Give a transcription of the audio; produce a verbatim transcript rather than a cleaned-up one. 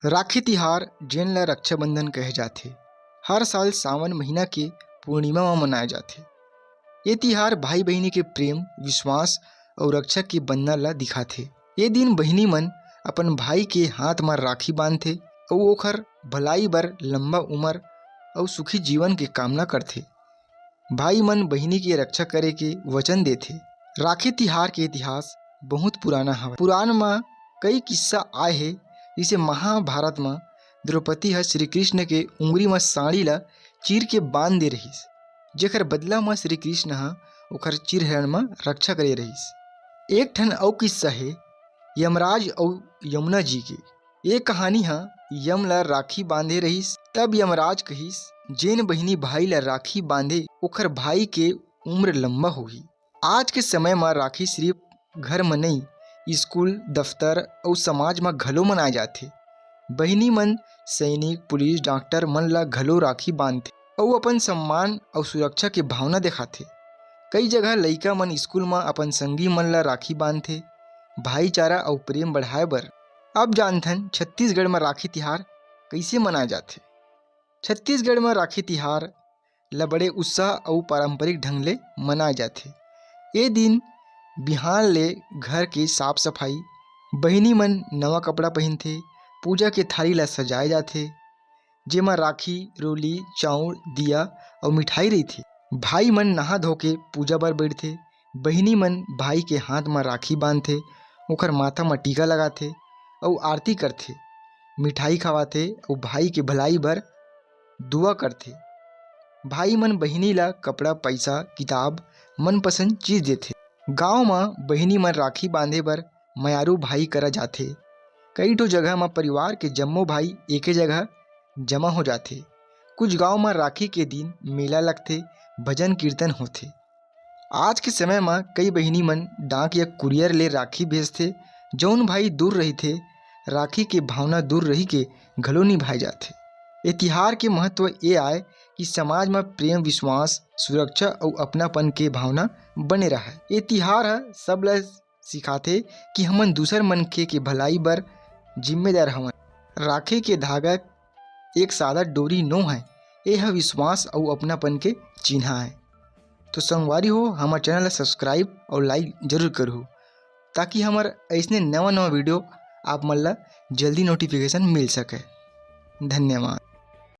राखी तिहार, जेन ला रक्षाबंधन कहे जाथे, हर साल सावन महीना के पूर्णिमा म मनाए जाथे। ये तिहार भाई बहिनी के प्रेम, विश्वास अउ रक्षा के बंधन ला दिखाथे। ये दिन बहिनी मन अपन भाई के हाथ म राखी बांधथे अउ ओखर भलाई बर लंबा उमर अउ सुखी जीवन के कामना करथे। भाई मन बहिनी के रक्षा करे के वचन देथे। राखी तिहार के इतिहास बहुत पुराना हवय। पुराण म कई किस्सा आए हे, जइसे महाभारत म द्रौपदी ह श्री कृष्ण के उंगरी म साड़ी ला चीर के बांध दे रहिस, जेकर बदला म श्री कृष्ण ह ओखर चीरहरण म रक्षा करे रहिस। एक ठन अउ किस्सा हे यमराज अउ यमुना जी के। ये कहानी ह यम ला राखी बांधे रहिस, तब यमराज कहिस, "जेन बहिनी भाई ला राखी बांधे, ओखर भाई के उम्र लंबा होही।" आज के समय म राखी सिर्फ घर म नइ, स्कूल, दफ्तर अउ समाज म घलो मनाए जाथे। बहिनी मन सैनिक, पुलिस, डॉक्टर मन ला घलो राखी बांधथे अउ अपन सम्मान अउ सुरक्षा के भावना देखाथे। कई जगह लइका मन स्कूल म अपन संगी मन ला राखी बांधथे, भाईचारा अउ प्रेम बढ़ाए बर। अब जानथन छत्तीसगढ़ म राखी तिहार कइसे मनाए जाथे। छत्तीसगढ़ म राखी तिहार ल बड़े उत्साह अउ पारंपरिक ढंग ले मनाए जाथे। ए दिन बिहान ले घर के साफ सफाई, बहिनी मन नवा कपड़ा पहिनथे, पूजा के थाली ला सजाए जाथे, जेमा राखी, रोली, चाउर, दिया अउ मिठाई रहिथे। भाई मन नहा धो के पूजा बर बइठथे। बहिनी मन भाई के हाथ म राखी बांधथे, ओखर माथा म टीका लगाथे अउ आरती करथे, मिठाई खवाथे अउ भाई के भलाई बर दुआ करथे। भाई मन बहिनी ला कपड़ा, पैसा, किताब, मनपसंद चीज देथे। गांव म बहिनी मन राखी बांधे बर मयारू भाई करा जाथे। कई ठो जगह म परिवार के जम्मो भाई एके जगह जमा हो जाथे। कुछ गांव म राखी के दिन मेला लगथे, भजन कीर्तन होथे। आज के समय म कई बहिनी मन डाक या कुरियर ले राखी भेजथे। जउन भाई दूर रहिथे, राखी के भावना दूर रहि के घलो निभाए जाथे। ए तिहार के महत्व ए आय कि समाज म प्रेम, विश्वास, सुरक्षा अउ अपनापन के भावना बने रहय। ए तिहार ह सब ल सिखाथे कि हमन दूसर मनखे के भलाई बर जिम्मेदार हवन। राखी के धागा एक सादा डोरी नो हय, ए ह विश्वास अउ अपनापन के चिन्हा हय। तो संगवारी हो, हमर चैनल ला subscribe अउ like जरूर करहू, ताकि हमर अइसने नवा नवा video आप मन ला जल्दी notification मिल सके। धन्यवाद।